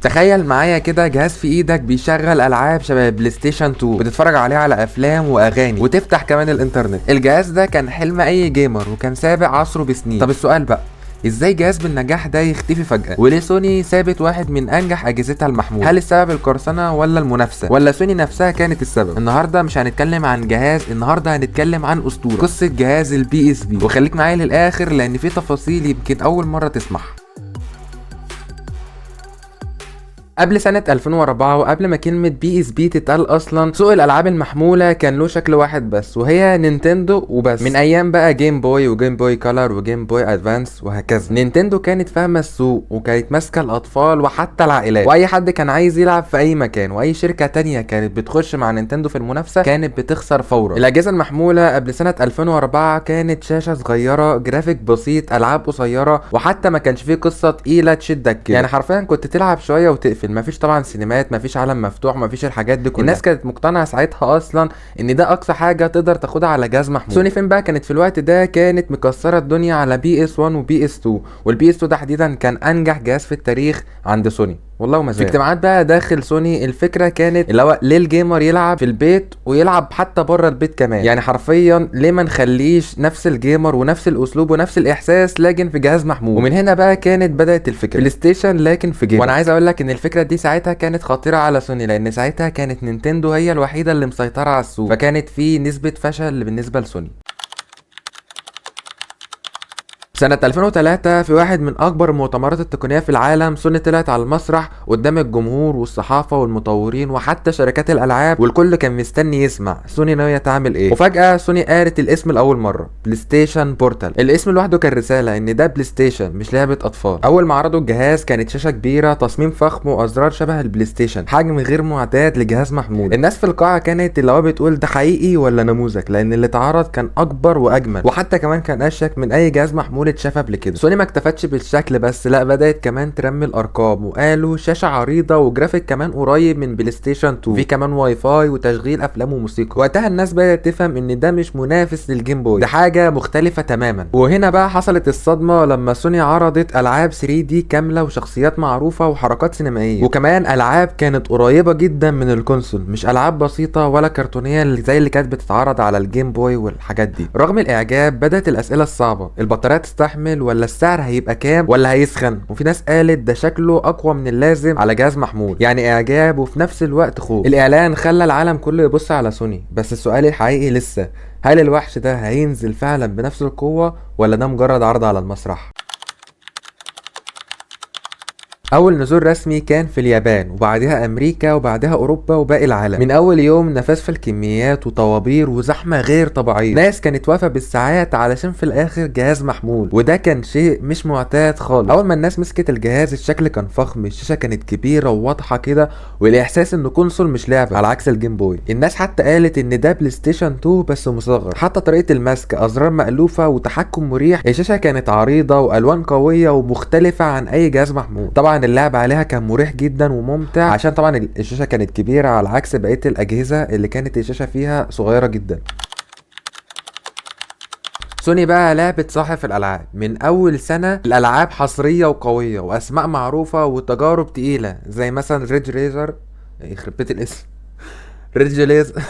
تخيل معايا كده جهاز في ايدك بيشغل العاب شبه PlayStation 2، بتتفرج عليه على افلام واغاني وتفتح كمان الانترنت. الجهاز ده كان حلم اي gamer وكان سابق عصره بسنين. طب السؤال بقى، ازاي جهاز بالنجاح ده يختفي فجأة؟ وليه سوني سابت واحد من انجح اجهزتها المحمولة؟ هل السبب القرصنة ولا المنافسة ولا سوني نفسها كانت السبب؟ النهارده مش هنتكلم عن جهاز، النهارده هنتكلم عن اسطورة، قصة جهاز ال PSP. وخليك معايا للاخر لان في تفاصيل يمكن اول مرة تسمعها. قبل سنة 2004 وقبل ما كلمة PSP تتقال اصلا، سوق الالعاب المحمولة كان له شكل واحد بس، وهي نينتندو وبس. من ايام بقى Game Boy و Game Boy Color و Game Boy Advance وهكذا. نينتندو كانت فاهمة السوق وكانت ماسكة الاطفال وحتى العائلات، واي حد كان عايز يلعب في اي مكان، واي شركة تانية كانت بتخش مع نينتندو في المنافسة كانت بتخسر فورا. الاجهزة المحمولة قبل سنة 2004 كانت شاشة صغيرة، جرافيك بسيط، العاب قصيرة، وحتى ما كانش فيه قصة تقيلة تشدك كده. يعني حرفيا كنت تلعب شوية وتقفل، مفيش طبعا سينمات، مفيش عالم مفتوح، مفيش الحاجات دي كلها. الناس كانت مقتنعة ساعتها اصلا ان ده اقصى حاجة تقدر تاخدها على جهاز محمول. سوني فين بقى كانت في الوقت ده؟ كانت مكسرة الدنيا على PS 1 و PS 2، وال PS 2 تحديدا كان انجح جهاز في التاريخ عند سوني والله ما زال. في اجتماعات بقى داخل سوني الفكرة كانت اللي هو ليه ال gamer يلعب في البيت ويلعب حتى بره البيت كمان؟ يعني حرفيا ليه ما نخليش نفس ال gamer ونفس الاسلوب ونفس الاحساس لكن في جهاز محمول؟ ومن هنا بقى كانت بدات الفكرة، PlayStation لكن في gamer. وانا عايز اقول لك ان الفكرة دي ساعتها كانت خطيرة على سوني، لان ساعتها كانت نينتندو هي الوحيدة اللي مسيطرة على السوق، فكانت في نسبه فشل بالنسبة لسوني. سنة 2003 في واحد من أكبر المؤتمرات التقنية في العالم، سوني طلعت على المسرح قدام الجمهور والصحافة والمطورين وحتى شركات الألعاب، والكل كان مستني يسمع سوني ناوية تعمل إيه. وفجأة سوني قالت الاسم لأول مرة، PlayStation Portal. الاسم لوحده كان رسالة إن ده PlayStation مش لعبة أطفال. أول ما عرضوا الجهاز كانت شاشة كبيرة، تصميم فخم، وأزرار شبه ال PlayStation، حجم غير معتاد لجهاز محمول. الناس في القاعة كانت اللي هو بتقول ده حقيقي ولا نموذج، لأن اللي اتعرض كان أكبر وأجمل، وحتى كمان كان أشيك من أي جهاز محمول اتشاف قبل كده. سوني ما اكتفتش بالشكل بس، لا بدأت كمان ترمي الارقام، وقالوا شاشة عريضة وجرافيك كمان قريب من PlayStation 2، في كمان واي فاي وتشغيل افلام وموسيقى. وقتها الناس بدأت تفهم ان ده مش منافس لل Game Boy، ده حاجة مختلفة تماما. وهنا بقى حصلت الصدمة لما سوني عرضت العاب 3D كاملة وشخصيات معروفة وحركات سينمائية، وكمان العاب كانت قريبة جدا من ال console، مش العاب بسيطة ولا كرتونية زي اللي كانت بتتعرض على ال Game Boy والحاجات دي. رغم الاعجاب بدأت الاسئلة الصعبة، البطارية تستحمل ولا السعر هيبقى كام ولا هيسخن؟ وفي ناس قالت ده شكله اقوى من اللازم على جهاز محمول. يعني اعجاب وفي نفس الوقت خوف. الاعلان خلى العالم كله يبص على سوني، بس السؤال الحقيقي لسه، هل الوحش ده هينزل فعلا بنفس القوة ولا ده مجرد عرض على المسرح؟ اول نزول رسمي كان في اليابان، وبعدها امريكا، وبعدها اوروبا وباقي العالم. من اول يوم نفاذ في الكميات وطوابير وزحمه غير طبيعية، ناس كانت واقفة بالساعات علشان في الاخر جهاز محمول، وده كان شيء مش معتاد خالص. اول ما الناس مسكت الجهاز الشكل كان فخم، الشاشة كانت كبيرة وواضحة كده، والاحساس انه console مش لعبه على عكس ال Game Boy. الناس حتى قالت ان ده PlayStation 2 بس مصغر، حتى طريقه المسك، ازرار مألوفة وتحكم مريح. الشاشة كانت عريضة والوان قوية ومختلفة عن اي جهاز محمول. طبعا اللعب عليها كان مريح جدا وممتع، عشان طبعا الشاشة كانت كبيرة على عكس بقية الاجهزة اللي كانت الشاشة فيها صغيرة جدا. سوني بقى لعبت صح في الالعاب من اول سنة، الالعاب حصرية وقويه واسماء معروفة وتجارب تقيلة، زي مثلا Ridge Racer، يخرب بيت الاسم، Ridge Racer،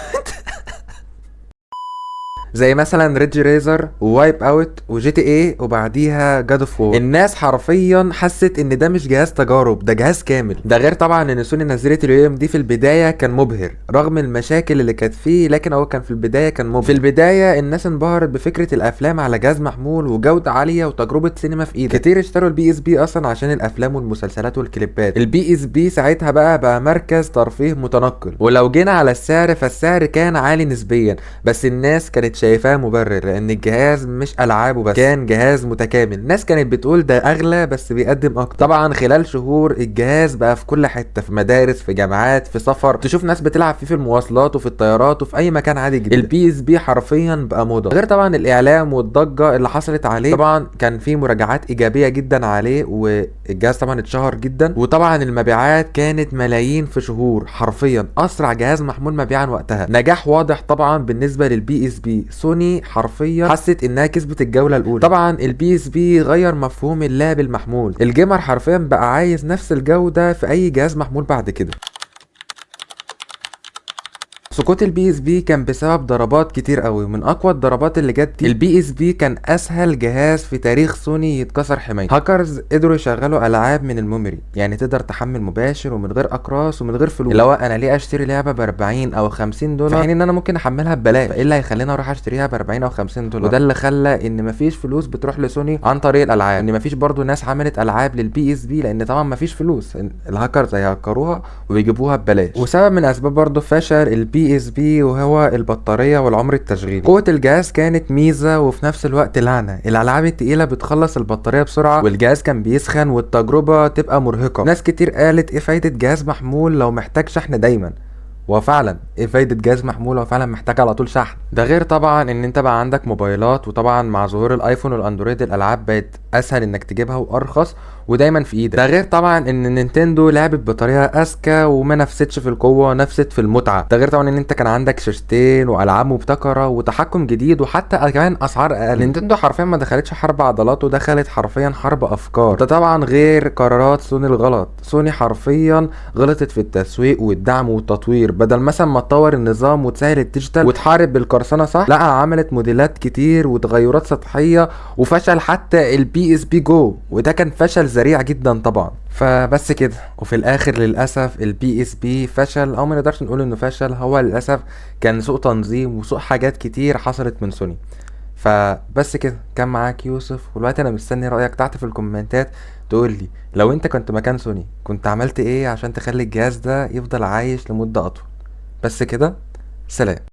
زي مثلا Ridge Racer و Wipeout و GTA، وبعديها God of War. الناس حرفيا حست ان ده مش جهاز تجارب، ده جهاز كامل. ده غير طبعا ان سوني نزلت ال UMD في البداية كان مبهر رغم المشاكل اللي كانت فيه، لكن هو كان في البداية كان مبهر. في البداية الناس انبهرت بفكره الافلام على جهاز محمول وجوده عالية وتجربه سينما في ايدك. كتير اشتروا ال PSP اصلا عشان الافلام والمسلسلات والكليبات. ال PSP ساعتها بقى مركز ترفيه متنقل. ولو جينا على السعر فالسعر كان عالي نسبيا، بس الناس كانت شايفاه مبرر لان الجهاز مش العابه بس، كان جهاز متكامل. الناس كانت بتقول ده اغلى بس بيقدم اكتر. طبعا خلال شهور الجهاز بقى في كل حتة، في مدارس، في جامعات، في سفر، تشوف ناس بتلعب فيه في المواصلات وفي الطيارات وفي اي مكان عادي جدا. ال PSP حرفيا بقى موضة. غير طبعا الاعلام والضجه اللي حصلت عليه، طبعا كان في مراجعات ايجابية جدا عليه، والجهاز طبعا اتشهر جدا، وطبعا المبيعات كانت ملايين في شهور، حرفيا اسرع جهاز محمول مبيعا وقتها. نجاح واضح طبعا بالنسبة لل PSP. سوني حرفيا حست انها كسبت الجولة الاولى. طبعا ال PSP غير مفهوم اللعب المحمول، ال gamer حرفيا بقى عايز نفس الجودة في اي جهاز محمول بعد كده. سقوط ال PSP كان بسبب ضربات كتير قوي، ومن اقوى الضربات اللي جت دي ال PSP كان اسهل جهاز في تاريخ سوني يتكسر حمايته. هاكرز قدروا يشغلوا العاب من ال memory، يعني تقدر تحمل مباشر ومن غير اقراص ومن غير فلوس. اللي هو انا ليه اشتري لعبه ب 40 او 50 دولار في حين ان انا ممكن احملها ببلاش؟ فايه اللي هيخليني اروح اشتريها ب 40 او 50 دولار؟ وده اللي خلى ان مفيش فلوس بتروح لسوني عن طريق الالعاب، ان مفيش برضو ناس عملت العاب لل PSP لان طبعا مفيش فلوس، الهاكرز هيهكروها ويجيبوها ببلاش. وسبب من اسباب برضو فشل ال PSP وهو البطارية والعمر التشغيلي. قوة الجهاز كانت ميزة وفي نفس الوقت لعنة، الألعاب التقيلة بتخلص البطارية بسرعة والجهاز كان بيسخن والتجربة تبقى مرهقة. ناس كتير قالت ايه فايدة جهاز محمول لو محتاج شحن دايما؟ وفعلا ايه فايدة جهاز محمول لو فعلا محتاج على طول شحن؟ ده غير طبعا ان انت بقى عندك موبايلات، وطبعا مع ظهور الايفون والاندرويد الالعاب بقت اسهل انك تجيبها وارخص ودايما في ايدك. ده غير طبعا ان نينتندو لعبت بطريقة اذكى وما نفستش في القوة، نفست في المتعة. ده غير طبعا ان انت كان عندك شاشتين والعاب مبتكره وتحكم جديد وحتى كمان اسعار اقل. نينتندو حرفيا ما دخلتش حرب عضلات ودخلت حرفيا حرب افكار. ده طبعا غير قرارات سوني الغلط. سوني حرفيا غلطت في التسويق والدعم والتطوير، بدل مثلا ما تطور النظام وتسهل ال digital وتحارب بالقرصنه صح، لا عملت موديلات كتير وتغيرات سطحية وفشل حتى ال PSP Go، وده كان فشل ذريع جدا طبعا. فبس كده، وفي الاخر للاسف ال PSP فشل، او ما نقدرش نقول انه فشل، هو للاسف كان سوء تنظيم وسوء حاجات كتير حصلت من سوني. فبس كده، كان معاك يوسف، والوقت انا مستني رايك تحت في الكومنتات، تقول لي لو انت كنت مكان سوني كنت عملت ايه عشان تخلي الجهاز ده يفضل عايش لمدة اطول. بس كده، سلام.